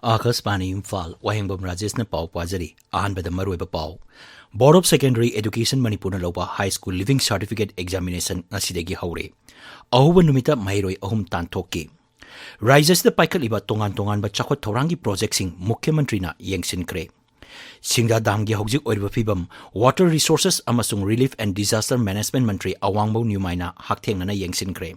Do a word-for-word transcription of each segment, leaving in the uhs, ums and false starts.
ꯑꯥꯀꯥꯁꯕꯥꯅꯤ ꯏꯝꯐꯥꯜ, ꯋꯥꯍꯦꯡꯕꯝ ꯔꯥꯖꯦꯁꯅ ꯄꯥꯎ ꯄꯥꯖꯔꯤ꯫ ꯑꯍꯥꯟꯕꯗ ꯃꯔꯨꯑꯣꯏꯕ ꯄꯥꯎ꯫ Board of Secondary Education ꯃꯅꯤꯄꯨꯔꯅ ꯂꯧꯕ High School Leaving Certificate Examination ꯉꯁꯤꯗꯒꯤ ꯍꯧꯔꯦ꯫ ꯑꯍꯧꯕ ꯅꯨꯃꯤꯠꯇ ꯃꯍꯩꯔꯣꯏ ꯑꯍꯨꯝ ꯇꯥꯟꯊꯣꯛꯈꯤ꯫ ꯔꯥꯖ꯭ꯌ ꯑꯁꯤꯗ ꯄꯥꯏꯈꯠꯂꯤꯕ ꯇꯣꯉꯥꯟ ꯇꯣꯉꯥꯟꯕ ꯆꯥꯎꯈꯠ ꯊꯧꯔꯥꯡꯒꯤ ꯄ꯭ꯔꯣꯖꯦꯛꯁꯤꯡ ꯃꯨꯈ꯭ꯌ ꯃꯟꯇ꯭ꯔꯤꯅ ꯌꯦꯡꯁꯤꯟꯈ꯭ꯔꯦ꯫ ꯁꯤꯡꯗꯥ ꯗꯥꯝꯒꯤ ꯍꯧꯖꯤꯛ ꯑꯣꯏꯔꯤꯕ ꯐꯤꯕꯝ, Water Resources ꯑꯃꯁꯨꯡ Relief and Disaster Management ꯃꯟꯇ꯭ꯔꯤ ꯑꯋꯥꯡꯕꯧ ꯅ꯭ꯌꯨꯃꯥꯏꯅ ꯍꯛꯊꯦꯡꯅꯅ ꯌꯦꯡꯁꯤꯟꯈ꯭ꯔꯦ꯫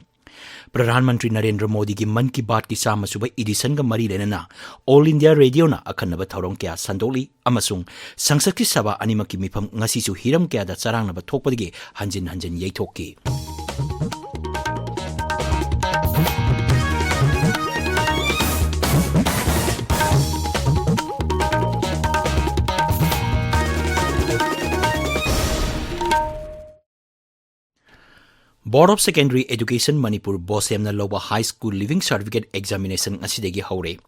ꯄ꯭ꯔꯙꯥꯟ ꯃꯟꯇ꯭ꯔꯤ ꯅꯔꯦꯟꯗ꯭ꯔ ꯃꯣꯗꯤꯒꯤ ꯃꯟ ꯀꯤ ꯕꯥꯠꯀꯤ ꯆꯥꯝꯃ ꯁꯨꯕ ꯏꯗꯤꯁꯟꯒ ꯃꯔꯤ ꯂꯩꯅꯅ All India Radioꯅ ꯑꯈꯟꯅꯕ ꯊꯧꯔꯝ ꯀꯌꯥ ꯁꯟꯗꯣꯛꯂꯤ ꯑꯃꯁꯨꯡ ꯁꯪꯁꯠꯀꯤ ꯁꯚꯥ ꯑꯅꯤꯃꯛꯀꯤ ꯃꯤꯐꯝ ꯉꯁꯤꯁꯨ ꯍꯤꯔꯝ ꯀꯌꯥꯗ ꯆꯔꯥꯡꯅꯕ ꯊꯣꯛꯄꯗꯒꯤ ꯍꯟꯖꯤꯟ ꯍꯟꯖꯤꯟ ꯌꯩꯊꯣꯛꯈꯤ꯫ Board of Secondary Education Manipur, ꯕꯣꯁꯦꯝꯅ ꯂꯧꯕ High School Leaving Certificate Examination ꯉꯁꯤꯗꯒꯤ ꯍꯧꯔꯦ꯫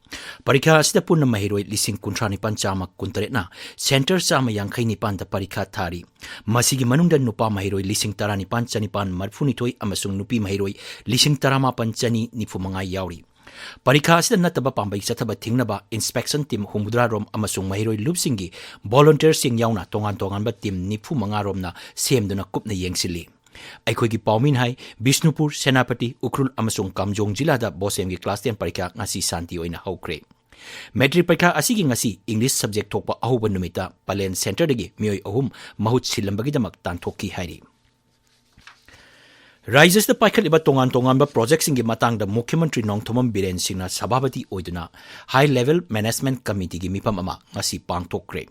ꯄꯔꯤꯈꯥ ꯑꯁꯤꯗ ꯄꯨꯟꯅ ꯃꯍꯩꯔꯣꯏ ꯂꯤꯁꯤꯡ ꯀꯨꯟꯊ꯭ꯔꯥ ꯅꯤꯄꯥꯟ ꯆꯥꯝꯃ ꯀꯨꯟꯇꯔꯦꯠꯅ center ꯆꯥꯝꯃ ꯌꯥꯡꯈꯩ ꯅꯤꯄꯥꯟꯗ ꯄꯔꯤꯈꯥ ꯊꯥꯔꯤ꯫ ꯃꯁꯤꯒꯤ ꯃꯅꯨꯡꯗ ꯅꯨꯄꯥ ꯃꯍꯩꯔꯣꯏ ꯂꯤꯁꯤꯡ ꯇꯔꯥꯅꯤꯄꯥꯟ ꯆꯅꯤꯄꯥꯟ ꯃꯔꯤꯐꯨꯅꯤꯊꯣꯏ ꯑꯃꯁꯨꯡ ꯅꯨꯄꯤ ꯃꯍꯩꯔꯣꯏ ꯂꯤꯁꯤꯡ ꯇꯔꯥꯃꯥꯄꯟ ꯆꯅꯤ ꯅꯤꯐꯨ ꯃꯉꯥ ꯌꯥꯎꯔꯤ꯫ ꯄꯔꯤꯈꯥ ꯑꯁꯤꯗ ꯅꯠꯇꯕ ꯄꯥꯝꯕꯩ ꯆꯠꯊꯕ ꯊꯤꯡꯅꯕ inspection team ꯍꯨꯝꯐꯨꯇꯔꯥ ꯔꯣꯝ ꯑꯃꯁꯨꯡ ꯃꯍꯩꯔꯣꯏ ꯂꯨꯞꯁꯤꯡꯒꯤ volunteerꯁꯤꯡ ꯌꯥꯎꯅ ꯇꯣꯉꯥꯟ ꯇꯣꯉꯥꯟꯕ team ꯅꯤꯐꯨ ꯃꯉꯥ ꯔꯣꯝꯅ ꯁꯦꯝꯗꯨꯅ ꯀꯨꯞꯅ ꯌꯦꯡꯁꯤꯜꯂꯤ꯫ ꯑꯩꯈꯣꯏꯒꯤ ꯄꯥꯎꯃꯤꯅ ꯍꯥꯏ, ꯕꯤꯁꯅꯨꯄꯨꯔ, ꯁꯦꯅꯥꯄꯇꯤ, ꯎꯈ꯭ꯔꯨꯜ ꯑꯃꯁꯨꯡ ꯀꯥꯝꯖꯣꯡ ꯖꯤꯂꯥꯗ ꯕꯣꯁꯦꯝꯒꯤ class ten ꯄꯔꯤꯈꯥ ꯉꯁꯤ ꯁꯥꯟꯇꯤ ꯑꯣꯏꯅ ꯍꯧꯈ꯭ꯔꯦ꯫ Matric ꯄꯔꯤꯈꯥ ꯑꯁꯤꯒꯤ ꯉꯁꯤ English subject ꯊꯣꯛꯄ ꯑꯍꯧꯕ ꯅꯨꯃꯤꯠꯇ ꯄꯂꯦꯟ centreꯗꯒꯤ ꯃꯤꯑꯣꯏ ꯑꯍꯨꯝ ꯃꯍꯨꯠ ꯁꯤꯜꯂꯝꯕꯒꯤꯗꯃꯛ ꯇꯥꯟꯊꯣꯛꯈꯤ ꯍꯥꯏꯔꯤ꯫ ꯔꯥꯖ꯭ꯌ ꯑꯁꯤꯗ ꯄꯥꯏꯈꯠꯂꯤꯕ ꯇꯣꯉꯥꯟ ꯇꯣꯉꯥꯟꯕ ꯄ꯭ꯔꯣꯖꯦꯛꯁꯤꯡꯒꯤ ꯃꯇꯥꯡꯗ ꯃꯨꯈ꯭ꯌ ꯃꯟꯇ꯭ꯔꯤ ꯅꯣꯡꯊꯣꯝꯕꯝ ꯕꯤꯔꯦꯟ ꯁꯤꯡꯅ ꯁꯚꯥꯄꯇꯤ ꯑꯣꯏꯗꯨꯅ High Level Management Committeeꯒꯤ ꯃꯤꯐꯝ ꯑꯃ ꯉꯁꯤ ꯄꯥꯡꯊꯣꯛꯈ꯭ꯔꯦ꯫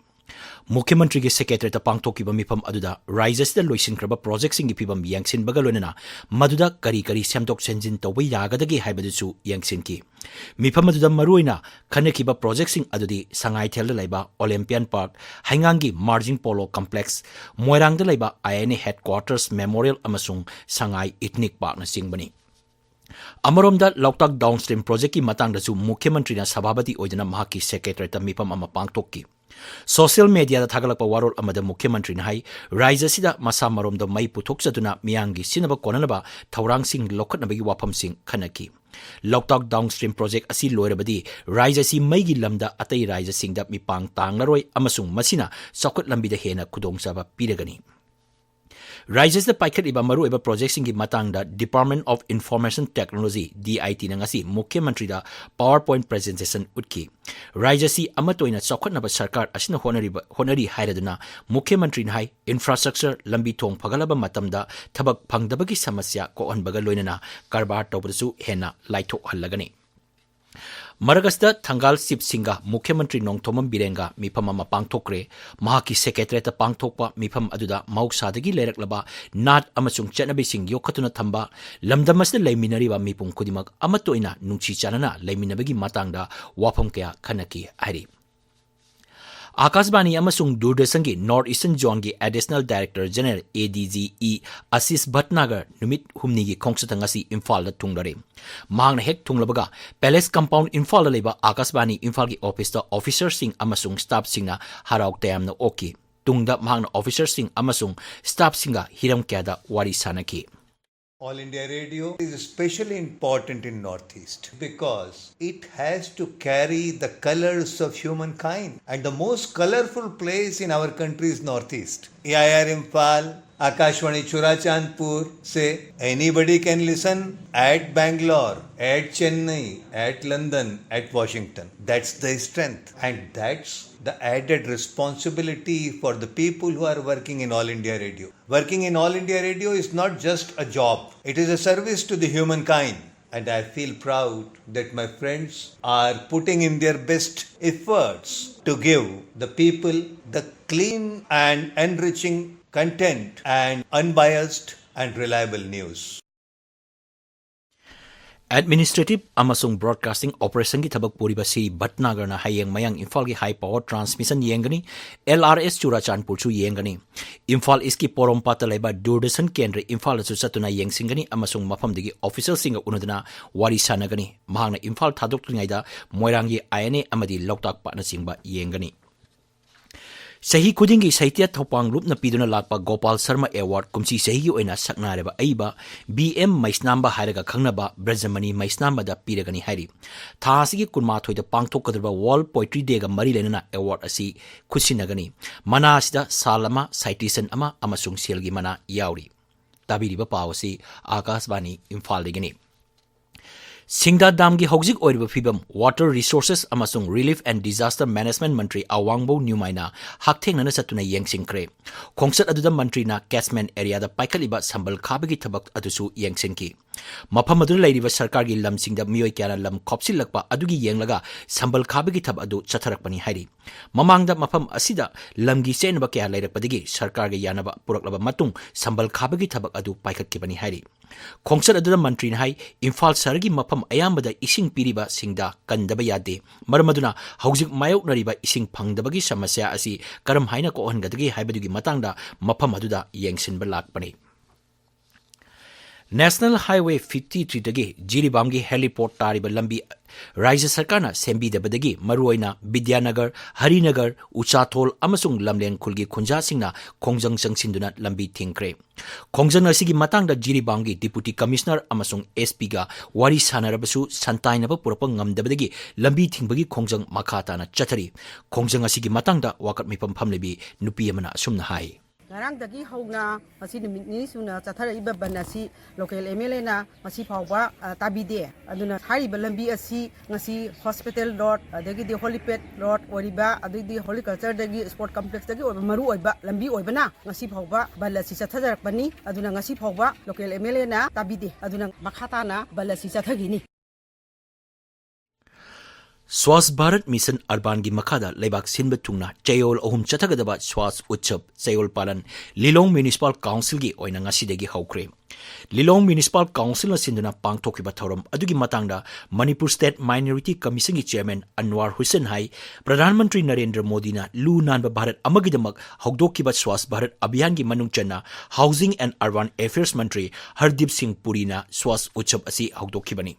ꯃꯨꯈ꯭ꯌ ꯃꯟꯇ꯭ꯔꯤꯒꯤ secretariatꯇ ꯄꯥꯡꯊꯣꯛꯈꯤꯕ ꯃꯤꯐꯝ ꯑꯗꯨꯗ ꯔꯥꯖ꯭ꯌ ꯑꯁꯤꯗ ꯂꯣꯏꯁꯤꯟꯈ꯭ꯔꯕ ꯄ꯭ꯔꯣꯖꯦꯛꯁꯤꯡꯒꯤ ꯐꯤꯕꯝ ꯌꯦꯡꯁꯤꯟꯕꯒ ꯂꯣꯏꯅꯅ ꯃꯗꯨꯗ ꯀꯔꯤ ꯀꯔꯤ ꯁꯦꯝꯗꯣꯛ ꯁꯦꯝꯖꯤꯟ ꯇꯧꯕ ꯌꯥꯒꯗꯒꯦ ꯍꯥꯏꯕꯗꯨꯁꯨ ꯌꯦꯡꯁꯤꯟꯈꯤ꯫ ꯃꯤꯐꯝ ꯑꯗꯨꯗ ꯃꯔꯨꯑꯣꯏꯅ ꯈꯟꯅꯈꯤꯕ ꯄ꯭ꯔꯣꯖꯦꯛꯁꯤꯡ ꯑꯗꯨꯗꯤ ꯁꯉꯥꯏꯊꯦꯜꯗ ꯂꯩꯕ Olympian Park, ꯍꯩꯉꯥꯡꯒꯤ Marging Polo Complex, ꯃꯣꯏꯔꯥꯡꯗ ꯂꯩꯕ INA Headquarters Memorial ꯑꯃꯁꯨꯡ ꯁꯉꯥꯏ Ethnic Parkꯅꯆꯤꯡꯕꯅꯤ꯫ ꯑꯃꯔꯣꯝꯗ ꯂꯣꯛꯇꯥꯛ downstream projectꯀꯤ ꯃꯇꯥꯡꯗꯁꯨ ꯃꯨꯈ꯭ꯌ ꯃꯟꯇ꯭ꯔꯤꯅ ꯁꯚꯥꯄꯇꯤ ꯑꯣꯏꯗꯨꯅ ꯃꯍꯥꯛꯀꯤ secretariatꯇ ꯃꯤꯐꯝ ꯑꯃ ꯄꯥꯡꯊꯣꯛꯈꯤ꯫ Social mediaꯗ ꯊꯥꯒꯠꯂꯛꯄ ꯋꯥꯔꯣꯜ ꯑꯃꯗ ꯃꯨꯈ꯭ꯌ ꯃꯟꯇ꯭ꯔꯤꯅ ꯍꯥꯏ, ꯔꯥꯖ꯭ꯌ ꯑꯁꯤꯗ ꯃꯁꯥ ꯃꯔꯣꯝꯗꯣꯝ ꯃꯩ ꯄꯨꯊꯣꯛꯆꯗꯨꯅ ꯃꯤꯌꯥꯝꯒꯤ ꯁꯤꯖꯤꯟꯅꯕ ꯀꯣꯟꯅꯅꯕ ꯊꯧꯔꯥꯡꯁꯤꯡ ꯂꯧꯈꯠꯅꯕꯒꯤ ꯋꯥꯐꯝꯁꯤꯡ ꯈꯟꯅꯈꯤ꯫ ꯂꯣꯛꯇꯥꯛ downstream project ꯑꯁꯤ ꯂꯣꯏꯔꯕꯗꯤ ꯔꯥꯏꯖ꯭ꯌ ꯑꯁꯤ ꯃꯩꯒꯤ ꯂꯝꯗ ꯑꯇꯩ ꯔꯥꯏꯖ꯭ꯌꯁꯤꯡꯗ ꯃꯤꯄꯥꯡ ꯇꯥꯡꯂꯔꯣꯏ ꯑꯃꯁꯨꯡ ꯃꯁꯤꯅ ꯆꯥꯎꯈꯠ ꯂꯝꯕꯤꯗ ꯍꯦꯟꯅ ꯈꯨꯗꯣꯡꯆꯥꯕ ꯄꯤꯔꯒꯅꯤ꯫ ꯔꯥꯏꯖ꯭ꯌꯁꯤꯗ ꯄꯥꯏꯈꯠꯂꯤꯕ ꯃꯔꯨꯑꯣꯏꯕ projectꯁꯤꯡꯒꯤ ꯃꯇꯥꯡꯗ Department of Information Technology, DITꯅ ꯉꯁꯤ ꯃꯨꯈ꯭ꯌ ꯃꯟꯇ꯭ꯔꯤꯗ PowerPoint presentation ꯎꯠꯈꯤ꯫ ꯔꯥꯏꯖ꯭ꯌ ꯑꯁꯤ ꯑꯃꯠꯇ ꯑꯣꯏꯅ ꯆꯥꯎꯈꯠꯅꯕ ꯁꯔꯀꯥꯔ ꯑꯁꯤꯅ ꯍꯣꯠꯅꯔꯤꯕ, ꯍꯣꯠꯅꯔꯤ ꯍꯥꯏꯔꯗꯨꯅ ꯃꯨꯈ꯭ꯌ ꯃꯟꯇ꯭ꯔꯤꯅ ꯍꯥꯏ, infrastructure, ꯂꯝꯕꯤ ꯊꯣꯡ ꯐꯒꯠꯂꯕ ꯃꯇꯝꯗ ꯊꯕꯛ ꯐꯪꯗꯕꯒꯤ ꯁꯃꯁ꯭ꯌꯥ ꯀꯣꯛꯍꯟꯕꯒ ꯂꯣꯏꯅꯅ ꯀꯔꯕꯥꯔ ꯇꯧꯕꯗꯁꯨ ꯍꯦꯟꯅ ꯂꯥꯏꯊꯣꯛꯍꯜꯂꯒꯅꯤ꯫ ꯃꯔꯛ ꯑꯁꯤꯗ ꯊꯪꯒꯥꯜ ꯆꯤꯞꯁꯤꯡꯒ ꯃꯨꯈ꯭ꯌ ꯃꯟꯇ꯭ꯔꯤ ꯅꯣꯡꯊꯣꯝꯕꯝ ꯕꯤꯔꯦꯟꯒ ꯃꯤꯐꯝ ꯑꯃ ꯄꯥꯡꯊꯣꯛꯈ꯭ꯔꯦ꯫ ꯃꯍꯥꯛꯀꯤ secretariatꯇ ꯄꯥꯡꯊꯣꯛꯄ ꯃꯤꯐꯝ ꯑꯗꯨꯗ ꯃꯍꯧꯁꯥꯗꯒꯤ ꯂꯩꯔꯛꯂꯕ ꯅꯥꯠ ꯑꯃꯁꯨꯡ ꯆꯠꯅꯕꯤꯁꯤꯡ ꯌꯣꯛꯈꯠꯇꯨꯅ ꯊꯝꯕ, ꯂꯝꯗꯝ ꯑꯁꯤꯗ ꯂꯩꯃꯤꯟꯅꯔꯤꯕ ꯃꯤꯄꯨꯝ ꯈꯨꯗꯤꯡꯃꯛ ꯑꯃꯠꯇ ꯑꯣꯏꯅ ꯅꯨꯡꯁꯤ ꯆꯥꯟꯅꯅ ꯂꯩꯃꯤꯟꯅꯕꯒꯤ ꯃꯇꯥꯡꯗ ꯋꯥꯐꯝ ꯀꯌꯥ ꯈꯟꯅꯈꯤ ꯍꯥꯏꯔꯤ꯫ ꯑꯥꯀꯥꯁꯕꯥꯅꯤ ꯑꯃꯁꯨꯡ ꯗꯨꯔꯗꯔꯁꯟꯒꯤ North Eastern Zoneꯒꯤ Additional Director General, ADGE, ꯑꯁꯤꯁ ꯚꯠꯅꯥꯒꯔ ꯅꯨꯃꯤꯠ ꯍꯨꯝꯅꯤꯒꯤ ꯈꯣꯡꯆꯠꯇ ꯉꯁꯤ ꯏꯝꯐꯥꯜꯗ ꯊꯨꯡꯂꯔꯦ꯫ ꯃꯍꯥꯛꯅ ꯍꯦꯛ ꯊꯨꯡꯂꯕꯒ Palace Compound ꯏꯝꯐꯥꯜꯗ ꯂꯩꯕ ꯑꯥꯀꯥꯁꯕꯥꯅꯤ ꯏꯝꯐꯥꯜꯒꯤ officeꯇ officerꯁꯤꯡ ꯑꯃꯁꯨꯡ staffꯁꯤꯡꯅ ꯍꯔꯥꯎ ꯇꯌꯥꯝꯅ ꯑꯣꯛꯈꯤ꯫ ꯇꯨꯡꯗ ꯃꯍꯥꯛꯅ officerꯁꯤꯡ ꯑꯃꯁꯨꯡ staffꯁꯤꯡꯒ ꯍꯤꯔꯝ ꯀꯌꯥꯗ ꯋꯥꯔꯤ ꯁꯥꯅꯈꯤ꯫ All India Radio is especially important in Northeast because it has to carry the colors of humankind, and the most colorful place in our country is Northeast. AIR Imphal, Akashvani Churachandpur, say anybody can listen at Bangalore, at Chennai, at London, at Washington. That's the strength, and that's the added responsibility for the people who are working in All India Radio. Working in All India Radio is not just a job, it is a service to the humankind. And I feel proud that my friends are putting in their best efforts to give the people the clean and enriching content and unbiased and reliable news. Administrative ꯑꯃꯁꯨꯡ Broadcasting Operationꯒꯤ ꯊꯕꯛ ꯄꯨꯔꯤꯕ ꯁ꯭ꯔꯤ ꯚꯠꯅꯥꯒꯔꯅ ꯍꯌꯦꯡ ꯃꯌꯥꯡ ꯏꯝꯐꯥꯜꯒꯤ high power transmission ꯌꯦꯡꯒꯅꯤ, LRS ꯆꯨꯔꯥꯆꯥꯟꯄꯨꯔꯁꯨ ꯌꯦꯡꯒꯅꯤ꯫ ꯏꯝꯐꯥꯜ ꯏꯁꯀꯤ ꯄꯣꯔꯣꯝꯄꯥꯠꯇ ꯂꯩꯕ ꯗꯨꯔꯗꯔꯁꯟ ꯀꯦꯟꯗ꯭ꯔ ꯏꯝꯐꯥꯜꯗꯁꯨ ꯆꯠꯇꯨꯅ ꯌꯦꯡꯁꯤꯟꯒꯅꯤ ꯑꯃꯁꯨꯡ ꯃꯐꯝꯗꯨꯒꯤ officialꯁꯤꯡꯒ ꯎꯅꯗꯨꯅ ꯋꯥꯔꯤ ꯁꯥꯟꯅꯒꯅꯤ꯫ ꯃꯍꯥꯛꯅ ꯏꯝꯐꯥꯜ ꯊꯥꯗꯣꯛꯇ꯭ꯔꯤꯉꯩꯗ ꯃꯣꯏꯔꯥꯡꯒꯤ INA ꯑꯃꯗꯤ ꯂꯣꯛꯇꯥꯛ ꯄꯥꯠꯅꯆꯤꯡꯕ ꯌꯦꯡꯒꯅꯤ꯫ ꯆꯍꯤ ꯈꯨꯗꯤꯡꯒꯤ ꯁꯥꯍꯤꯇ꯭ꯌ ꯊꯧꯄꯥꯡ ꯂꯨꯞꯅ ꯄꯤꯗꯨꯅ ꯂꯥꯛꯄ ꯒꯣꯄꯥꯜ ꯁꯔꯃ ꯑꯦꯋꯥꯔꯗ ꯀꯨꯝꯁꯤ ꯆꯍꯤꯒꯤ ꯑꯣꯏꯅ ꯁꯛꯅꯥꯏꯔꯕ ꯑꯏꯕ ꯕꯤ ꯑꯦꯝ ꯃꯩꯁꯅꯥꯝꯕ ꯍꯥꯏꯔꯒ ꯈꯪꯅꯕ ꯕ꯭ꯔꯖꯃꯅꯤ ꯃꯩꯁꯅꯥꯝꯕꯗ ꯄꯤꯔꯒꯅꯤ ꯍꯥꯏꯔꯤ꯫ ꯊꯥ ꯑꯁꯤꯒꯤ ꯀꯨꯟꯃꯥꯊꯣꯏꯗ ꯄꯥꯡꯊꯣꯛꯀꯗꯧꯔꯤꯕ ꯋꯥꯔꯜꯗ ꯄꯣꯏꯇ꯭ꯔꯤ ꯗꯦꯒ ꯃꯔꯤ ꯂꯩꯅꯅ ꯑꯦꯋꯥꯔꯗ ꯑꯁꯤ ꯈꯨꯠꯁꯤꯟꯅꯒꯅꯤ꯫ ꯃꯅꯥ ꯑꯁꯤꯗ ꯁꯥꯜ ꯑꯃ, ꯁꯥꯏꯇꯦꯁꯟ ꯑꯃ ꯑꯃꯁꯨꯡ ꯁꯦꯜꯒꯤ ꯃꯅꯥ ꯌꯥꯎꯔꯤ꯫ ꯇꯥꯕꯤꯔꯤꯕ ꯄꯥꯎ ꯑꯁꯤ ꯑꯥꯀꯥꯁꯕꯥꯅꯤ ꯏꯝꯐꯥꯜꯗꯒꯤꯅꯤ꯫ ꯁꯤꯡꯗꯥ ꯗꯥꯝꯒꯤ ꯍꯧꯖꯤꯛ ꯑꯣꯏꯔꯤꯕ ꯐꯤꯕꯝ Water Resources ꯑꯃꯁꯨꯡ Relief and Disaster Management ꯃꯟꯇ꯭ꯔꯤ ꯑꯋꯥꯡꯕꯧ ꯅ꯭ꯌꯨꯃꯥꯏꯅ ꯍꯛꯊꯦꯡꯅꯅ ꯆꯠꯇꯨꯅ ꯌꯦꯡꯁꯤꯟꯈ꯭ꯔꯦ꯫ ꯈꯣꯡꯆꯠ ꯑꯗꯨꯗ ꯃꯟꯇ꯭ꯔꯤꯅ ꯀꯦꯆꯃꯦꯟ ꯑꯦꯔꯤꯌꯥꯗ ꯄꯥꯏꯈꯠꯂꯤꯕ ꯁꯝꯕꯜ ꯈꯥꯕꯒꯤ ꯊꯕꯛ ꯑꯗꯨꯁꯨ ꯌꯦꯡꯁꯤꯟꯈꯤ꯫ ꯃꯐꯝ ꯑꯗꯨꯗ ꯂꯩꯔꯤꯕ ꯁꯔꯀꯥꯔꯒꯤ ꯂꯝꯁꯤꯡꯗ ꯃꯤꯑꯣꯏ ꯀꯌꯥꯅ ꯂꯝ ꯈꯣꯞꯆꯤꯜꯂꯛꯄ ꯑꯗꯨꯒꯤ ꯌꯦꯡꯂꯒ ꯁꯝꯕꯜ ꯈꯥꯕꯒꯤ ꯊꯕꯛ ꯑꯗꯨ ꯆꯠꯊꯔꯛꯄꯅꯤ ꯍꯥꯏꯔꯤ꯫ ꯃꯃꯥꯡꯗ ꯃꯐꯝ ꯑꯁꯤꯗ ꯂꯝꯒꯤ ꯆꯦꯟꯅꯕ ꯀꯌꯥ ꯂꯩꯔꯛꯄꯗꯒꯤ ꯁꯔꯀꯥꯔꯒ ꯌꯥꯅꯕ ꯄꯨꯔꯛꯂꯕ ꯃꯇꯨꯡ ꯁꯝꯕꯜ ꯈꯥꯕꯒꯤ ꯊꯕꯛ ꯑꯗꯨ ꯄꯥꯏꯈꯠꯈꯤꯕꯅꯤ ꯍꯥꯏꯔꯤ꯫ ꯈꯣꯡꯆꯠ ꯑꯗꯨꯗ ꯃꯟꯇ꯭ꯔꯤꯅ ꯍꯥꯏ, ꯏꯝꯐꯥꯜ ꯁꯍꯔꯒꯤ ꯃꯐꯝ ꯑꯌꯥꯝꯕꯗ ꯏꯁꯤꯡ ꯄꯤꯔꯤꯕ ꯁꯤꯡꯗ ꯀꯟꯗꯕ ꯌꯥꯗꯦ꯫ ꯃꯔꯝ ꯑꯗꯨꯅ ꯍꯧꯖꯤꯛ ꯃꯥꯌꯣꯛꯅꯔꯤꯕ ꯏꯁꯤꯡ ꯐꯪꯗꯕꯒꯤ ꯁꯃꯁ꯭ꯌꯥ ꯑꯁꯤ ꯀꯔꯝ ꯍꯥꯏꯅ ꯀꯣꯛꯍꯟꯒꯗꯒꯦ ꯍꯥꯏꯕꯗꯨꯒꯤ ꯃꯇꯥꯡꯗ ꯃꯐꯝ ꯑꯗꯨꯗ ꯌꯦꯡꯁꯤꯟꯕ ꯂꯥꯛꯄꯅꯤ꯫ National Highway fifty three ꯗꯒꯤ ꯖꯤꯔꯤꯕꯥꯝꯒꯤ heliport ꯇꯥꯔꯤꯕ ꯂꯝꯕꯤ ꯔꯥꯖ꯭ꯌ ꯁꯔꯀꯥꯔꯅ ꯁꯦꯝꯕꯤꯗꯕꯗꯒꯤ ꯃꯔꯨꯑꯣꯏꯅ ꯕꯤꯗ꯭ꯌꯥꯅꯒꯔ, ꯍꯔꯤꯅꯒꯔ, ꯎꯆꯥꯊꯣꯜ ꯑꯃꯁꯨꯡ ꯂꯝꯂꯦꯟ ꯈꯨꯜꯒꯤ ꯈꯨꯟꯖꯥꯁꯤꯡꯅ ꯈꯣꯡꯖꯪ ꯆꯪꯁꯤꯟꯗꯨꯅ ꯂꯝꯕꯤ ꯊꯤꯡꯈ꯭ꯔꯦ꯫ ꯈꯣꯡꯖꯪ ꯑꯁꯤꯒꯤ ꯃꯇꯥꯡꯗ ꯖꯤꯔꯤꯕꯥꯝꯒꯤ Deputy Commissioner ꯑꯃꯁꯨꯡ S P ꯒ ꯋꯥꯔꯤ ꯁꯥꯟꯅꯔꯕꯁꯨ ꯁꯟꯇꯥꯏꯅꯕ ꯄꯨꯔꯛꯄ ꯉꯝꯗꯕꯗꯒꯤ ꯂꯝꯕꯤ ꯊꯤꯡꯕꯒꯤ ꯈꯣꯡꯖꯪ ꯃꯈꯥ ꯇꯥꯅ ꯆꯠꯊꯔꯤ꯫ ꯈꯣꯡꯖꯪ ꯑꯁꯤꯒꯤ ꯃꯇꯥꯡꯗ ꯋꯥꯀꯠ ꯃꯤꯐꯝ ꯐꯝꯂꯤꯕꯤ ꯅꯨꯄꯤ ꯑꯃꯅ ꯑꯁꯨꯝꯅ ꯍꯥꯏ꯫ ꯉꯔꯥꯡꯗꯒꯤ ꯍꯧꯅ ꯉꯁꯤ ꯅꯨꯃꯤꯠ ꯅꯤꯅꯤ ꯁꯨꯅ ꯆꯠꯊꯔꯛꯏꯕ ꯕꯟ ꯑꯁꯤ local M L A ꯅ ꯉꯁꯤ ꯐꯥꯎꯕ, ꯑ, ꯇꯥꯕꯤꯗꯦ꯫ ꯑꯗꯨꯅ ꯍꯥꯏꯔꯤꯕ ꯂꯝꯕꯤ ꯑꯁꯤ ꯉꯁꯤ hospital road, ꯑꯗꯒꯤꯗꯤ helipad road ꯑꯣꯏꯔꯤꯕ, ꯑꯗꯩꯗꯤ horticulture ꯗꯒꯤ sport complex ꯇꯒꯤ ꯑꯣꯏꯕ ꯃꯔꯨ ꯑꯣꯏꯕ ꯂꯝꯕꯤ ꯑꯣꯏꯕꯅ ꯉꯁꯤ ꯐꯥꯎꯕ ꯕꯟ ꯑꯁꯤ ꯆꯠꯊꯖꯔꯛꯄꯅꯤ꯫ ꯑꯗꯨꯅ ꯉꯁꯤ ꯐꯥꯎꯕ local M L A ꯅ ꯇꯥꯕꯤꯗꯦ꯫ ꯑꯗꯨꯅ ꯃꯈꯥ ꯇꯥꯅ ꯕꯟ ꯑꯁꯤ ꯆꯠꯊꯈꯤꯅꯤ꯫ ꯁ꯭ꯋꯥꯁ ꯚꯥꯔꯠ ꯃꯤꯁꯟ ꯑꯔꯕꯥꯟꯒꯤ ꯃꯈꯥꯗ ꯂꯩꯕꯥꯛ ꯁꯤꯟꯕ ꯊꯨꯡꯅ ꯆꯌꯣꯜ ꯑꯍꯨꯝ ꯆꯠꯊꯒꯗꯕ ꯁ꯭ꯋꯥꯁ ꯎꯠꯁꯕ ꯆꯌꯣꯜ ꯄꯥꯂꯟ ꯂꯤꯂꯣꯡ Municipal Council ꯒꯤ ꯑꯣꯏꯅ ꯉꯁꯤꯗꯒꯤ ꯍꯧꯈ꯭ꯔꯦ꯫ ꯂꯤꯂꯣꯡ Municipal Council ꯅ ꯁꯤꯟꯗꯨꯅ ꯄꯥꯡꯊꯣꯛꯈꯤꯕ ꯊꯧꯔꯝ ꯑꯗꯨꯒꯤ ꯃꯇꯥꯡꯗ Manipur State Minority Commission ꯒꯤ Chairman ꯑꯟꯋꯥꯔ ꯍꯨꯁꯦꯟ ꯍꯥꯏ, ꯄ꯭ꯔꯙꯥꯟ ꯃꯟꯇ꯭ꯔꯤ ꯅꯔꯦꯟꯗ꯭ꯔ ꯃꯣꯗꯤꯅ ꯂꯨ ꯅꯥꯟꯕ ꯚꯥꯔꯠ ꯑꯃꯒꯤꯗꯃꯛ ꯍꯧꯗꯣꯛꯈꯤꯕ ꯁ꯭ꯋꯥꯁ ꯚꯥꯔꯠ ꯑꯚꯤꯌꯥꯟꯒꯤ ꯃꯅꯨꯡ ꯆꯟꯅ Housing and Urban Affairs ꯃꯟꯇ꯭ꯔꯤ ꯍꯔꯗꯤꯞ ꯁꯤꯡ ꯄꯨꯔꯤꯅ ꯁ꯭ꯋꯥꯁ ꯎꯠꯁꯕ ꯑꯁꯤ ꯍꯧꯗꯣꯛꯈꯤꯕꯅꯤ꯫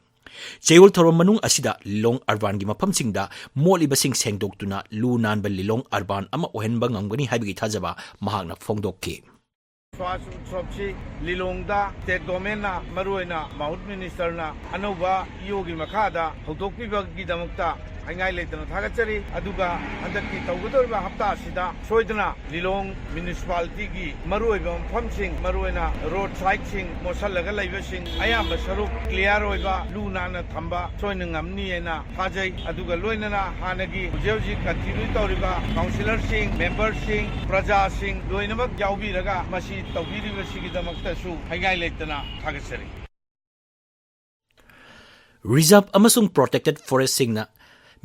ꯆꯌꯣꯜ ꯊꯧꯔꯝ ꯃꯅꯨꯡ ꯑꯁꯤꯗ ꯂꯤꯂꯣꯡ ꯑꯔꯕꯥꯟꯒꯤ ꯃꯐꯝꯁꯤꯡꯗ ꯃꯣꯠꯂꯤꯕꯁꯤꯡ ꯁꯦꯡꯗꯣꯛꯇꯨꯅ ꯂꯨ ꯅꯥꯟꯕ ꯂꯤꯂꯣꯡ ꯑꯔꯕꯥꯟ ꯑꯃ ꯑꯣꯏꯍꯟꯕ ꯉꯝꯒꯅꯤ ꯍꯥꯏꯕꯒꯤ ꯊꯥꯖꯕ ꯃꯍꯥꯛꯅ ꯐꯣꯡꯗꯣꯛꯈꯤ꯫ ꯁ꯭ꯋꯥꯁ ꯎꯠꯁꯕꯁꯤ ꯂꯤꯂꯣꯡꯗ ꯁ꯭ꯇꯦꯠ ꯒꯣꯔꯃꯦꯟꯅ, ꯃꯔꯨꯑꯣꯏꯅ ꯃꯥꯍꯨꯠ ꯃꯤꯅꯤꯁꯇꯔꯅ ꯑꯅꯧꯕ ꯏ ꯑꯣꯒꯤ ꯃꯈꯥꯗ ꯍꯧꯗꯣꯛꯄꯤꯕꯒꯤꯗꯃꯛꯇ ꯍꯥꯏꯉꯥꯏ ꯂꯩꯇꯅ ꯊꯥꯒꯠꯆꯔꯤ꯫ ꯑꯗꯨꯒ ꯍꯟꯗꯛꯀꯤ ꯇꯧꯒꯗꯧꯔꯤꯕ ꯍꯞꯇꯥ ꯑꯁꯤꯗ ꯁꯣꯏꯗꯅ ꯂꯤꯂꯣꯡ ꯃ꯭ꯌꯨꯅꯤꯁꯤꯄꯥꯂꯤꯇꯤꯒꯤ ꯃꯔꯨꯑꯣꯏꯕ ꯃꯐꯝꯁꯤꯡ, ꯃꯔꯨꯑꯣꯏꯅ ꯔꯣꯗ ꯁꯥꯏꯗꯁꯤꯡ ꯃꯣꯠꯁꯜꯂꯒ ꯂꯩꯕꯁꯤꯡ, ꯑꯌꯥꯝꯕ ꯁꯔꯨꯛ ꯀ꯭ꯂꯤꯌꯥꯔ ꯑꯣꯏꯕ, ꯂꯨ ꯅꯥꯟꯅ ꯊꯝꯕ ꯁꯣꯏꯅ ꯉꯝꯅꯤ ꯍꯥꯏꯅ ꯊꯥꯖꯩ꯫ ꯑꯗꯨꯒ ꯂꯣꯏꯅꯅ ꯍꯥꯟꯅꯒꯤ ꯍꯧꯖꯤꯛ ꯍꯧꯖꯤꯛ ꯀꯟꯇꯤꯅ꯭ꯌꯨ ꯇꯧꯔꯤꯕ ꯀꯥꯎꯟꯁꯤꯂꯔꯁꯤꯡ, ꯃꯦꯝꯕꯔꯁꯤꯡ, ꯄ꯭ꯔꯖꯥꯁꯤꯡ ꯂꯣꯏꯅꯃꯛ ꯌꯥꯎꯕꯤꯔꯒ ꯃꯁꯤ ꯇꯧꯕꯤꯔꯤꯕꯁꯤꯒꯤꯗꯃꯛꯇꯁꯨ ꯍꯥꯏꯉꯥꯏ ꯂꯩꯇꯅ ꯊꯥꯒꯠꯆꯔꯤ꯫ ꯔꯤꯖꯥꯔꯚ ꯑꯃꯁꯨꯡ ꯄ꯭ꯔꯣꯇꯦꯛꯇꯦꯗ ꯐꯣꯔꯦꯁ꯭ꯠꯁꯤꯡꯅ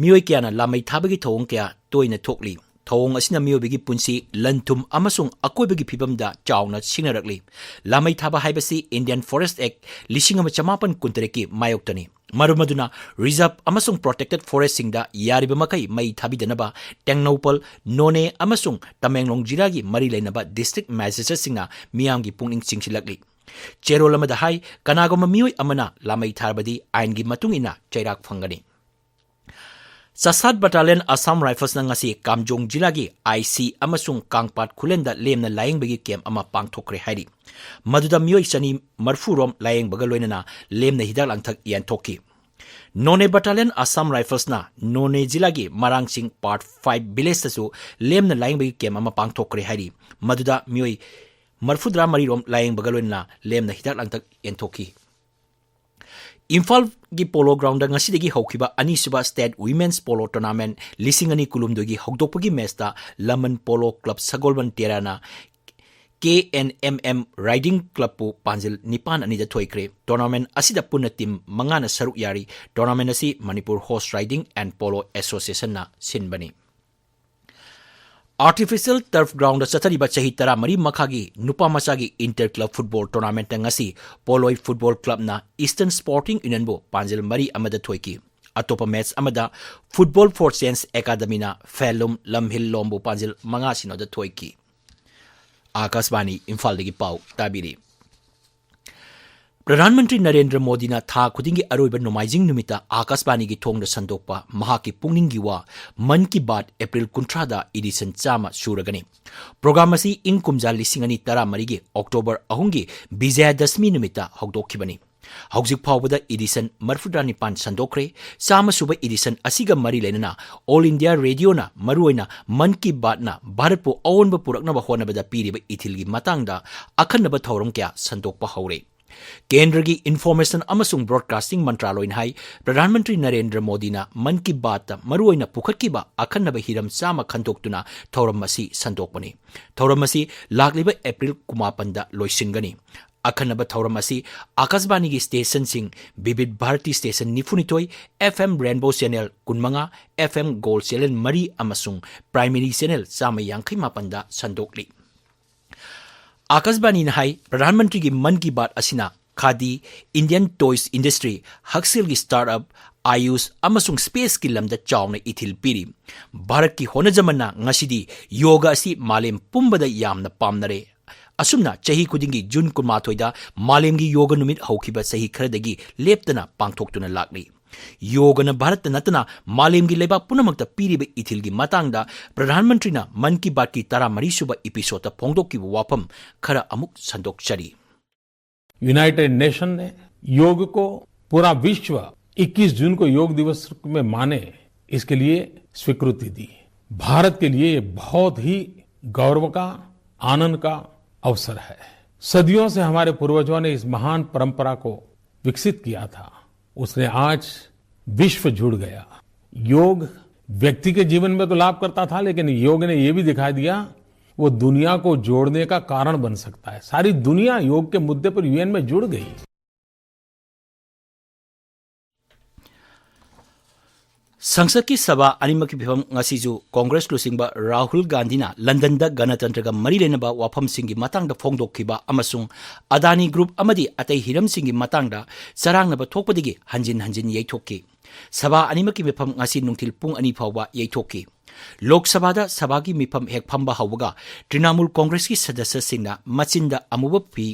ꯃꯤꯑꯣꯏ ꯀꯌꯥꯅ ꯂꯥꯃꯩ ꯊꯥꯕꯒꯤ ꯊꯧꯑꯣꯡ ꯀꯌꯥ ꯇꯣꯏꯅ ꯊꯣꯛꯂꯤ꯫ ꯊꯧꯑꯣꯡ ꯑꯁꯤꯅ ꯃꯤꯑꯣꯏꯕꯒꯤ ꯄꯨꯟꯁꯤ, ꯂꯟ-ꯊꯨꯝ ꯑꯃꯁꯨꯡ ꯑꯀꯣꯏꯕꯒꯤ ꯐꯤꯕꯝꯗ ꯆꯥꯎꯅ ꯁꯤꯡꯅꯔꯛꯂꯤ꯫ ꯂꯥꯃꯩ ꯊꯥꯕ ꯍꯥꯏꯕꯁꯤ ꯏꯟꯗꯤꯌꯟ ꯐꯣꯔꯦꯁ꯭ꯠ ꯑꯦꯛꯇ ꯂꯤꯁꯤꯡ ꯑꯃ ꯆꯃꯥꯄꯟ ꯀꯨꯟꯇꯔꯦꯠꯀꯤ ꯃꯥꯌꯣꯛꯇꯅꯤ꯫ ꯃꯔꯝ ꯑꯗꯨꯅ ꯔꯤꯖꯥꯔꯚ ꯑꯃꯁꯨꯡ ꯄ꯭ꯔꯣꯇꯦꯛꯇꯦꯗ ꯐꯣꯔꯦꯁ꯭ꯠꯁꯤꯡꯗ ꯌꯥꯔꯤꯕ ꯃꯈꯩ ꯃꯩ ꯊꯥꯕꯤꯗꯅꯕ ꯇꯦꯡꯅꯧꯄꯜ, ꯅꯣꯅꯦ ꯑꯃꯁꯨꯡ ꯇꯃꯦꯡꯂꯣꯡ ꯖꯤꯂꯥꯒꯤ ꯃꯔꯤ ꯂꯩꯅꯕ ꯗꯤꯁꯇ꯭ꯔꯤꯛ ꯃꯦꯖꯤꯁꯇ꯭ꯔꯦꯠꯁꯤꯡꯅ ꯃꯤꯌꯥꯝꯒꯤ ꯄꯨꯛꯅꯤꯡ ꯆꯤꯡꯁꯤꯜꯂꯛꯂꯤ꯫ ꯆꯦꯔꯣꯜ ꯑꯃꯗ ꯍꯥꯏ, ꯀꯅꯥꯒꯨꯝꯕ ꯃꯤꯑꯣꯏ ꯑꯃꯅ ꯂꯥꯃꯩ ꯊꯥꯔꯕꯗꯤ ꯑꯥꯏꯟꯒꯤ ꯃꯇꯨꯡ ꯏꯟꯅ ꯆꯩꯔꯥꯛ ꯐꯪꯒꯅꯤ꯫ ꯆꯁꯥꯠ ꯕꯇꯥꯂꯤꯌꯟ ꯑꯁꯥꯝ ꯔꯥꯏꯐꯜꯁꯅ ꯉꯁꯤ ꯀꯥꯝꯖꯣꯡ ꯖꯤꯂꯥꯒꯤ ꯑꯥꯏ ꯁꯤ ꯑꯃꯁꯨꯡ ꯀꯥꯡꯄꯥꯠ ꯈꯨꯂꯦꯟꯗ ꯂꯦꯝꯅ ꯂꯥꯌꯦꯡꯕꯒꯤ ꯀꯦꯝꯞ ꯑꯃ ꯄꯥꯡꯊꯣꯛꯈ꯭ꯔꯦ ꯍꯥꯏꯔꯤ꯫ ꯃꯗꯨꯗ ꯃꯤꯑꯣꯏ ꯆꯅꯤ ꯃꯔꯐꯨ ꯔꯣꯝ ꯂꯥꯌꯦꯡꯕꯒ ꯂꯣꯏꯅꯅ ꯂꯦꯝꯅ ꯍꯤꯗꯥꯛ ꯂꯥꯡꯊꯛ ꯌꯦꯟꯊꯣꯛꯈꯤ꯫ ꯅꯣꯅꯦ ꯕꯇꯥꯂꯤꯌꯟ ꯑꯁꯥꯝ ꯔꯥꯏꯐꯜꯁꯅ ꯅꯣꯅꯦ ꯖꯤꯂꯥꯒꯤ ꯃꯔꯥꯡꯁꯤꯡ ꯄꯥꯔꯠ ꯐꯥꯏꯚ ꯚꯤꯂꯦꯖꯇꯁꯨ ꯂꯦꯝꯅ ꯂꯥꯌꯦꯡꯕꯒꯤ ꯀꯦꯝꯞ ꯑꯃ ꯄꯥꯡꯊꯣꯛꯈ꯭ꯔꯦ ꯍꯥꯏꯔꯤ꯫ ꯃꯗꯨꯗ ꯃꯤꯑꯣꯏ ꯃꯔꯐꯨꯇꯔꯥ ꯃꯔꯤ ꯔꯣꯝ ꯂꯥꯌꯦꯡꯕꯒ ꯂꯣꯏꯅꯅ ꯂꯦꯝꯅ ꯍꯤꯗꯥꯛ ꯂꯥꯡꯊꯛ ꯌꯦꯟꯊꯣꯛꯈꯤ꯫ ꯏꯝꯐꯥꯜꯒꯤ ꯄꯣꯂꯣ ꯒ꯭ꯔꯥꯎꯟꯗ ꯉꯁꯤꯗꯒꯤ ꯍꯧꯈꯤꯕ ꯑꯅꯤꯁꯨꯕ ꯁ꯭ꯇꯦꯠ ꯋꯤꯃꯦꯟꯁ ꯄꯣꯂꯣ ꯇꯣꯔꯅꯥꯃꯦꯟꯠ ꯂꯤꯁꯤꯡ ꯑꯅꯤ ꯀꯨꯟꯍꯨꯝꯗꯣꯏꯒꯤ ꯍꯧꯗꯣꯛꯄꯒꯤ ꯃꯦꯆꯇ ꯂꯃꯟ ꯄꯣꯂꯣ ꯀ꯭ꯂꯕ ꯁꯒꯣꯜꯕꯟ ꯇꯦꯔꯥꯅ K N M M riding ꯀ꯭ꯂꯕꯄꯨ ꯄꯥꯟꯖꯤꯜ ꯅꯤꯄꯥꯟ ꯑꯅꯤꯗ ꯊꯣꯏꯈ꯭ꯔꯦ꯫ ꯇꯣꯔꯅꯥꯃꯦꯟꯠ ꯑꯁꯤꯗ ꯄꯨꯟꯅ ꯇꯤꯝ ꯃꯉꯥꯅ ꯁꯔꯨꯛ ꯌꯥꯔꯤ꯫ ꯇꯣꯔꯅꯥꯃꯦꯟꯠ ꯑꯁꯤ Manipur Horse Riding and Polo ꯑꯦꯁꯣꯁꯤꯌꯦꯁꯟꯅ ꯁꯤꯟꯕꯅꯤ꯫ ꯑꯥꯔꯇꯤꯐꯤꯁꯤꯌꯦꯜ ꯇꯔꯐ ꯒ꯭ꯔꯥꯎꯟꯗ ꯆꯠꯊꯔꯤꯕ ꯆꯍꯤ ꯇꯔꯥꯃꯔꯤ ꯃꯈꯥꯒꯤ ꯅꯨꯄꯥ ꯃꯆꯥꯒꯤ ꯏꯟꯇꯔ ꯀ꯭ꯂꯕ ꯐꯨꯠꯕꯣꯜ ꯇꯣꯔꯅꯥꯃꯦꯟꯠꯇ ꯉꯁꯤ ꯄꯣꯂꯣꯏ ꯐꯨꯠꯕꯣꯜ ꯀ꯭ꯂꯕꯅ ꯏꯁꯇꯔꯟ ꯁ꯭ꯄꯣꯔꯇꯤꯡ ꯌꯨꯅꯤꯌꯟꯕꯨ ꯄꯥꯟꯖꯤꯜ ꯃꯔꯤ ꯑꯃꯗ ꯊꯣꯏꯈꯤ꯫ ꯑꯇꯣꯞꯄ ꯃꯦꯆ ꯑꯃꯗ ꯐꯨꯠꯕꯣꯜ ꯐꯣꯔ ꯆꯦꯟꯖ ꯑꯦꯀꯥꯗꯃꯤꯅ ꯐꯦꯂꯨꯝ ꯂꯝꯍꯤꯜꯂꯣꯝꯕꯨ ꯄꯥꯟꯖꯤꯜ ꯃꯉꯥ ꯁꯤꯅꯣꯗ ꯊꯣꯏꯈꯤ꯫ ꯑꯥꯀꯥꯁꯕꯥꯅꯤ ꯏꯝꯐꯥꯜꯗꯒꯤ ꯄꯥꯎ ꯇꯥꯕꯤꯔꯤ꯫ ꯄ꯭ꯔꯙꯥꯟ ꯃꯟꯇ꯭ꯔꯤ ꯅꯔꯦꯟꯗ꯭ꯔ ꯃꯣꯗꯤꯅ ꯊꯥ ꯈꯨꯗꯤꯡꯒꯤ ꯑꯔꯣꯏꯕ ꯅꯣꯡꯃꯥꯏꯖꯤꯡ ꯅꯨꯃꯤꯠꯇ ꯑꯥꯀꯥꯁꯕꯥꯅꯤꯒꯤ ꯊꯣꯡꯗ ꯁꯟꯗꯣꯛꯄ ꯃꯍꯥꯛꯀꯤ ꯄꯨꯛꯅꯤꯡꯒꯤ ꯋꯥ ꯃꯟ ꯀꯤ ꯕꯥꯠ ꯑꯦꯄ꯭ꯔꯤꯜ ꯀꯨꯟꯊ꯭ꯔꯥꯗ ꯏꯗꯤꯁꯟ ꯆꯥꯝꯃ ꯁꯨꯔꯒꯅꯤ꯫ ꯄ꯭ꯔꯣꯒ꯭ꯔꯥꯝ ꯑꯁꯤ ꯏꯪ ꯀꯨꯝꯖꯥ ꯂꯤꯁꯤꯡ ꯑꯅꯤ ꯇꯔꯥꯃꯔꯤꯒꯤ ꯑꯣꯛꯇꯣꯕꯔ ꯑꯍꯨꯝꯒꯤ ꯕꯤꯖꯌꯗꯁꯃꯤ ꯅꯨꯃꯤꯠꯇ ꯍꯧꯗꯣꯛꯈꯤꯕꯅꯤ꯫ ꯍꯧꯖꯤꯛ ꯐꯥꯎꯕꯗ ꯏꯗꯤꯁꯟ ꯃꯔꯤꯐꯨꯇꯔꯥꯅꯤꯄꯥꯟ ꯁꯟꯗꯣꯛꯈ꯭ꯔꯦ꯫ ꯆꯥꯝꯃ ꯁꯨꯕ ꯏꯗꯤꯁꯟ ꯑꯁꯤꯒ ꯃꯔꯤ ꯂꯩꯅꯅ ꯑꯣꯜ ꯏꯟꯗꯤꯌꯥ ꯔꯦꯗꯤꯑꯣꯅ ꯃꯔꯨꯑꯣꯏꯅ ꯃꯟ ꯀꯤ ꯕꯥꯠꯅ ꯚꯥꯔꯠꯄꯨ ꯑꯑꯣꯟꯕ ꯄꯨꯔꯛꯅꯕ ꯍꯣꯠꯅꯕꯗ ꯄꯤꯔꯤꯕ ꯏꯊꯤꯜꯒꯤ ꯃꯇꯥꯡꯗ ꯑꯈꯟꯅꯕ ꯊꯧꯔꯝ ꯀꯌꯥ ꯁꯟꯗꯣꯛꯄ ꯍꯧꯔꯦ꯫ ꯀꯦꯟꯗ꯭ꯔꯒꯤ ꯏꯟꯐꯣꯔꯃꯦꯁꯟ ꯑꯃꯁꯨꯡ ꯕ꯭ꯔꯣꯗꯀꯥꯁꯇꯤꯡ ꯃꯟꯇ꯭ꯔꯥꯂꯣꯏꯅ ꯍꯥꯏ, ꯄ꯭ꯔꯙꯥꯟ ꯃꯟꯇ꯭ꯔꯤ ꯅꯔꯦꯟꯗ꯭ꯔ ꯃꯣꯗꯤꯅ ꯃꯟ ꯀꯤ ꯕꯥꯠꯇ ꯃꯔꯨꯑꯣꯏꯅ ꯄꯨꯈꯠꯈꯤꯕ ꯑꯈꯟꯅꯕ ꯍꯤꯔꯝ ꯆꯥꯝꯃ ꯈꯟꯗꯣꯛꯇꯨꯅ ꯊꯧꯔꯝ ꯑꯁꯤ ꯁꯟꯗꯣꯛꯄꯅꯤ꯫ ꯊꯧꯔꯝ ꯑꯁꯤ ꯂꯥꯛꯂꯤꯕ ꯑꯦꯄ꯭ꯔꯤꯜ ꯀꯨꯟꯃꯥꯄꯟꯗ ꯂꯣꯏꯁꯤꯟꯒꯅꯤ꯫ ꯑꯈꯟꯅꯕ ꯊꯧꯔꯝ ꯑꯁꯤ ꯑꯥꯀꯥꯁꯕꯥꯅꯤꯒꯤ ꯁ꯭ꯇꯦꯁꯟꯁꯤꯡ, ꯕꯤꯕꯤꯙ Bharti station ꯅꯤꯐꯨꯅꯤꯊꯣꯏ, F M ꯔꯦꯟꯕꯣ channel ꯀꯨꯟꯃꯉꯥ, ꯑꯦꯐ ꯑꯦꯝ ꯒꯣꯜꯗ ꯆꯦꯅꯦꯜ ꯃꯔꯤ ꯑꯃꯁꯨꯡ ꯄ꯭ꯔꯥꯏꯃꯔꯤ ꯆꯦꯅꯦꯜ ꯆꯥꯝꯃ ꯌꯥꯡꯈꯩ ꯃꯥꯄꯟꯗ ꯁꯟꯗꯣꯛꯂꯤ꯫ ꯑꯥꯀꯥꯁꯕꯥꯅꯤꯅ ꯍꯥꯏ, ꯄ꯭ꯔꯙꯥꯟ ꯃꯟꯇ꯭ꯔꯤꯒꯤ ꯃꯟ ꯀꯤ ꯕꯥꯠ ꯑꯁꯤꯅ ꯈꯥꯗꯤ, ꯏꯟꯗꯤꯌꯟ ꯇꯣꯏꯁ ꯏꯟꯗꯁꯇ꯭ꯔꯤ, ꯍꯛꯁꯦꯜꯒꯤ ꯁ꯭ꯇꯥꯔꯠ ꯑꯞ, ꯑꯥꯌꯨꯁ ꯑꯃꯁꯨꯡ ꯁ꯭ꯄꯦꯁꯀꯤ ꯂꯝꯗ ꯆꯥꯎꯅ ꯏꯊꯤꯜ ꯄꯤꯔꯤ꯫ ꯚꯥꯔꯠꯀꯤ ꯍꯣꯠꯅꯖꯃꯟꯅ ꯉꯁꯤꯗꯤ ꯌꯣꯒ ꯑꯁꯤ ꯃꯥꯂꯦꯝ ꯄꯨꯝꯕꯗ ꯌꯥꯝꯅ ꯄꯥꯝꯅꯔꯦ꯫ ꯑꯁꯨꯝꯅ ꯆꯍꯤ ꯈꯨꯗꯤꯡꯒꯤ ꯖꯨꯟ ꯀꯨꯟꯃꯥꯊꯣꯏꯗ ꯃꯥꯂꯦꯝꯒꯤ ꯌꯣꯒ ꯅꯨꯃꯤꯠ ꯍꯧꯈꯤꯕ ꯆꯍꯤ ꯈꯔꯗꯒꯤ ꯂꯦꯞꯇꯅ ꯄꯥꯡꯊꯣꯛꯇꯨꯅ ꯂꯥꯛꯂꯤ꯫ ꯌꯣꯒꯅ ꯚꯥꯔꯠꯇ ꯅꯠꯇꯅ ꯃꯥꯂꯦꯝꯒꯤ ꯂꯩꯕꯥꯛ ꯄꯨꯝꯅꯃꯛꯇ ꯄꯤꯔꯤꯕ ꯏꯊꯤꯜꯒꯤ ꯃꯇꯥꯡꯗ ꯄ꯭ꯔꯙꯥꯟ ꯃꯟꯇ꯭ꯔꯤꯅ ꯃꯟ ꯀꯤ ꯕꯥꯠꯀꯤ ꯇꯔꯥꯃꯔꯤ ꯁꯨꯕ ꯏꯄꯤꯁꯣꯗꯇ ꯐꯣꯡꯗꯣꯛꯈꯤꯕ ꯋꯥꯐꯝ ꯈꯔ ꯑꯃꯨꯛ ꯁꯟꯗꯣꯛꯆꯔꯤ꯫ यूनाइटेड नेशन ने योग को पूरा विश्व इक्कीस जून को योग दिवस में माने, इसके लिए स्वीकृति दी। भारत के लिए ये बहुत ही गौरव का, आनंद का अवसर है। सदियों से हमारे पूर्वजों ने इस महान परंपरा को विकसित किया था, उसने आज विश्व जुड़ गया। योग व्यक्ति के जीवन में तो लाभ करता था, लेकिन योग ने ये भी दिखा दिया वो दुनिया को जोड़ने का कारण बन सकता है। सारी दुनिया योग के मुद्दे पर यूएन में जुड़ गई। ꯁꯪꯁꯠꯀꯤ ꯁꯚꯥ ꯑꯅꯤꯃꯛꯀꯤ ꯐꯤꯕꯝ ꯉꯁꯤꯁꯨ ꯀꯣꯡꯒ꯭ꯔꯦꯁ ꯂꯨꯆꯤꯡꯕ ꯔꯥꯍꯨꯜ ꯒꯥꯟꯙꯤꯅ ꯂꯟꯗꯟꯗ ꯒꯅꯇꯟꯇ꯭ꯔꯒ ꯃꯔꯤ ꯂꯩꯅꯕ ꯋꯥꯐꯝꯁꯤꯡꯒꯤ ꯃꯇꯥꯡꯗ ꯐꯣꯡꯗꯣꯛꯈꯤꯕ ꯑꯃꯁꯨꯡ ꯑꯗꯥꯅꯤ ꯒ꯭ꯔꯨꯞ ꯑꯃꯗꯤ ꯑꯇꯩ ꯍꯤꯔꯝꯁꯤꯡꯒꯤ ꯃꯇꯥꯡꯗ ꯆꯔꯥꯡꯅꯕ ꯊꯣꯛꯄꯗꯒꯤ ꯍꯟꯖꯤꯟ ꯍꯟꯖꯤꯟ ꯌꯩꯊꯣꯛꯈꯤ꯫ ꯁꯚꯥ ꯑꯅꯤꯃꯛꯀꯤ ꯃꯤꯐꯝ ꯉꯁꯤ ꯅꯨꯡꯊꯤꯜ ꯄꯨꯡ ꯑꯅꯤ ꯐꯥꯎꯕ ꯌꯩꯊꯣꯛꯈꯤ꯫ ꯂꯣꯛ ꯁꯚꯥꯗ ꯁꯚꯥꯒꯤ ꯃꯤꯐꯝ ꯍꯦꯛ ꯐꯝꯕ ꯍꯧꯕꯒ ꯇ꯭ꯔꯤꯅꯥꯃꯨꯜ ꯀꯣꯡꯒ꯭ꯔꯦꯁꯀꯤ ꯁꯗꯁ꯭ꯌꯁꯤꯡꯅ ꯃꯆꯤꯟꯗ ꯑꯃꯨꯕ ꯐꯤ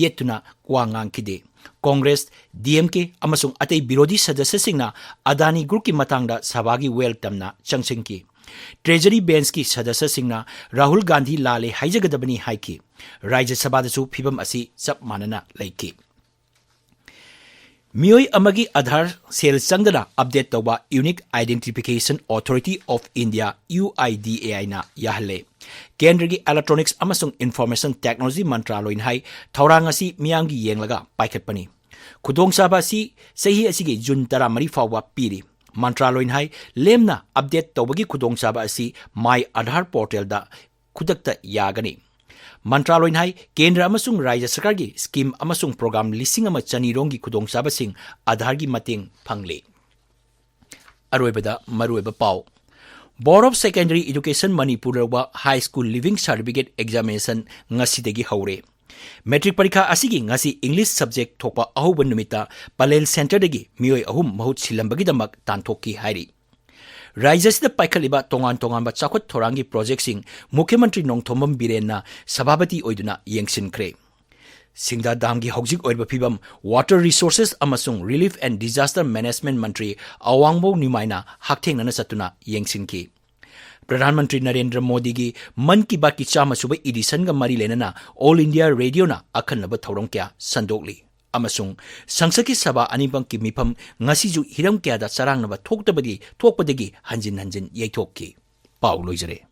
ꯌꯦꯠꯇꯨꯅ ꯋꯥ ꯉꯥꯡꯈꯤꯗꯦ꯫ ꯀꯣꯡꯒ꯭ꯔꯦꯁ, ꯗꯤ ꯑꯦꯝ ꯀꯦ ꯑꯃꯁꯨꯡ ꯑꯇꯩ ꯕꯤꯔꯣꯙꯤ ꯁꯗꯁ꯭ꯌꯁꯤꯡꯅ ꯑꯗꯥꯅꯤ ꯒ꯭ꯔꯨꯞꯀꯤ ꯃꯇꯥꯡꯗ ꯁꯚꯥꯒꯤ ꯋꯦꯜ ꯇꯝꯅ ꯆꯪꯁꯤꯟꯈꯤ꯫ ꯇ꯭ꯔꯦꯖꯔꯤ ꯕꯦꯟꯆꯀꯤ ꯁꯗꯁ꯭ꯌꯁꯤꯡꯅ ꯔꯥꯍꯨꯜ ꯒꯥꯟꯙꯤ ꯂꯥꯜꯂꯦ ꯍꯥꯏꯖꯒꯗꯕꯅꯤ ꯍꯥꯏꯈꯤ꯫ ꯔꯥꯖ꯭ꯌ ꯁꯚꯥꯗꯁꯨ ꯐꯤꯚꯝ ꯑꯁꯤ ꯆꯞ ꯃꯥꯟꯅꯅ ꯂꯩꯈꯤ꯫ ꯃꯤꯑꯣꯏ ꯑꯃꯒꯤ ꯑꯥꯙꯥꯔ ꯁꯦꯜ ꯆꯪꯗꯅ ꯑꯞꯗꯦꯠ ꯇꯧꯕ Unique Identification Authority of India, U I D A I ꯅ ꯌꯥꯍꯜꯂꯦ꯫ ꯀꯦꯟꯗ꯭ꯔꯒꯤ ꯏꯂꯦꯛꯇ꯭ꯔꯣꯅꯤꯛꯁ ꯑꯃꯁꯨꯡ ꯏꯟꯐꯣꯔꯃꯦꯁꯟ ꯇꯦꯛꯅꯣꯂꯣꯖꯤ ꯃꯟꯇ꯭ꯔꯥꯂꯣꯏꯅ ꯍꯥꯏ, ꯊꯧꯔꯥꯡ ꯑꯁꯤ ꯃꯤꯌꯥꯝꯒꯤ ꯌꯦꯡꯂꯒ ꯄꯥꯏꯈꯠꯄꯅꯤ꯫ ꯈꯨꯗꯣꯡꯆꯥꯕ ꯑꯁꯤ ꯆꯍꯤ ꯑꯁꯤꯒꯤ ꯖꯨꯟ ꯇꯔꯥꯃꯔꯤ ꯐꯥꯎꯕ ꯄꯤꯔꯤ꯫ ꯃꯟꯇ꯭ꯔꯥꯂꯣꯏꯅ ꯍꯥꯏ, ꯂꯦꯝꯅ ꯑꯞꯗꯦꯠ ꯇꯧꯕꯒꯤ ꯈꯨꯗꯣꯡꯆꯥꯕ ꯑꯁꯤ My Aadhaar ꯄꯣꯔꯇꯦꯜꯗ ꯈꯨꯗꯛꯇ ꯌꯥꯒꯅꯤ꯫ ꯃꯟꯇ꯭ꯔꯥꯂꯣꯏꯅ ꯍꯥꯏ, ꯀꯦꯟꯗ꯭ꯔ ꯑꯃꯁꯨꯡ ꯔꯥꯖ꯭ꯌ ꯁꯔꯀꯥꯔꯒꯤ ꯁ꯭ꯀꯤꯝ ꯑꯃꯁꯨꯡ ꯄ꯭ꯔꯣꯒ꯭ꯔꯥꯝ ꯂꯤꯁꯤꯡ ꯑꯃ ꯆꯅꯤ ꯔꯣꯝꯒꯤ ꯈꯨꯗꯣꯡꯆꯥꯕꯁꯤꯡ ꯑꯥꯙꯥꯔꯒꯤ ꯃꯇꯦꯡ ꯐꯪꯂꯤ꯫ ꯑꯔꯣꯏꯕꯗ ꯃꯔꯨꯑꯣꯏꯕ ꯄꯥꯎ꯫ Board of Secondary Education Manipur ꯂꯧꯕ High School Leaving Certificate Examination ꯉꯁꯤꯗꯒꯤ ꯍꯧꯔꯦ꯫ ꯃꯦꯇ꯭ꯔꯤꯛ ꯄꯔꯤꯈꯥ ꯑꯁꯤꯒꯤ ꯉꯁꯤ ꯏꯪꯂꯤꯁ ꯁꯕꯖꯦꯛ ꯊꯣꯛꯄ ꯑꯍꯧꯕ ꯅꯨꯃꯤꯠꯇ ꯄꯂꯦꯜ ꯁꯦꯟꯇꯔꯗꯒꯤ ꯃꯤꯑꯣꯏ ꯑꯍꯨꯝ ꯃꯍꯨꯠ ꯁꯤꯜꯂꯝꯕꯒꯤꯗꯃꯛ ꯇꯥꯟꯊꯣꯛꯈꯤ ꯍꯥꯏꯔꯤ꯫ ꯔꯥꯖ꯭ꯌ ꯑꯁꯤꯗ ꯄꯥꯏꯈꯠꯂꯤꯕ ꯇꯣꯉꯥꯟ ꯇꯣꯉꯥꯟꯕ ꯆꯥꯎꯈꯠ ꯊꯧꯔꯥꯡꯒꯤ ꯄ꯭ꯔꯣꯖꯦꯛꯁꯤꯡ ꯃꯨꯈ꯭ꯌ ꯃꯟꯇ꯭ꯔꯤ ꯅꯣꯡꯊꯣꯝꯕꯝ ꯕꯤꯔꯦꯟꯅ ꯁꯚꯥꯄꯇꯤ ꯑꯣꯏꯗꯨꯅ ꯌꯦꯡꯁꯤꯟꯈ꯭ꯔꯦ꯫ ꯁꯤꯡꯗꯥ ꯗꯥꯝꯒꯤ ꯍꯧꯖꯤꯛ ꯑꯣꯏꯔꯤꯕ ꯐꯤꯕꯝ, Water Resources ꯑꯃꯁꯨꯡ Relief and Disaster Management ꯃꯟꯇ꯭ꯔꯤ ꯑꯋꯥꯡꯕꯧ ꯅꯤꯃꯥꯏꯅ ꯍꯛꯊꯦꯡꯅꯅ ꯆꯠꯇꯨꯅ ꯌꯦꯡꯁꯤꯟꯈꯤ꯫ ꯄ꯭ꯔꯙꯥꯟ ꯃꯟꯇ꯭ꯔꯤ ꯅꯔꯦꯟꯗ꯭ꯔ ꯃꯣꯗꯤꯒꯤ ꯃꯟ ꯀꯤ ꯕꯥꯠꯀꯤ ꯆꯥꯝꯃ ꯁꯨꯕ ꯏꯗꯤꯁꯟꯒ ꯃꯔꯤ ꯂꯩꯅꯅ All India Radioꯅ ꯑꯈꯟꯅꯕ ꯊꯧꯔꯝ ꯀꯌꯥ ꯁꯟꯗꯣꯛꯂꯤ ꯑꯃꯁꯨꯡ ꯁꯪꯁꯠꯀꯤ ꯁꯚꯥ ꯑꯅꯤꯃꯛꯀꯤ ꯃꯤꯐꯝ ꯉꯁꯤꯁꯨ ꯍꯤꯔꯝ ꯀꯌꯥꯗ ꯆꯔꯥꯡꯅꯕ ꯊꯣꯛꯇꯕꯗꯤ ꯊꯣꯛꯄꯗꯒꯤ ꯍꯟꯖꯤꯟ ꯍꯟꯖꯤꯟ ꯌꯩꯊꯣꯛꯈꯤ꯫ ꯄꯥꯎ ꯂꯣꯏꯖꯔꯦ꯫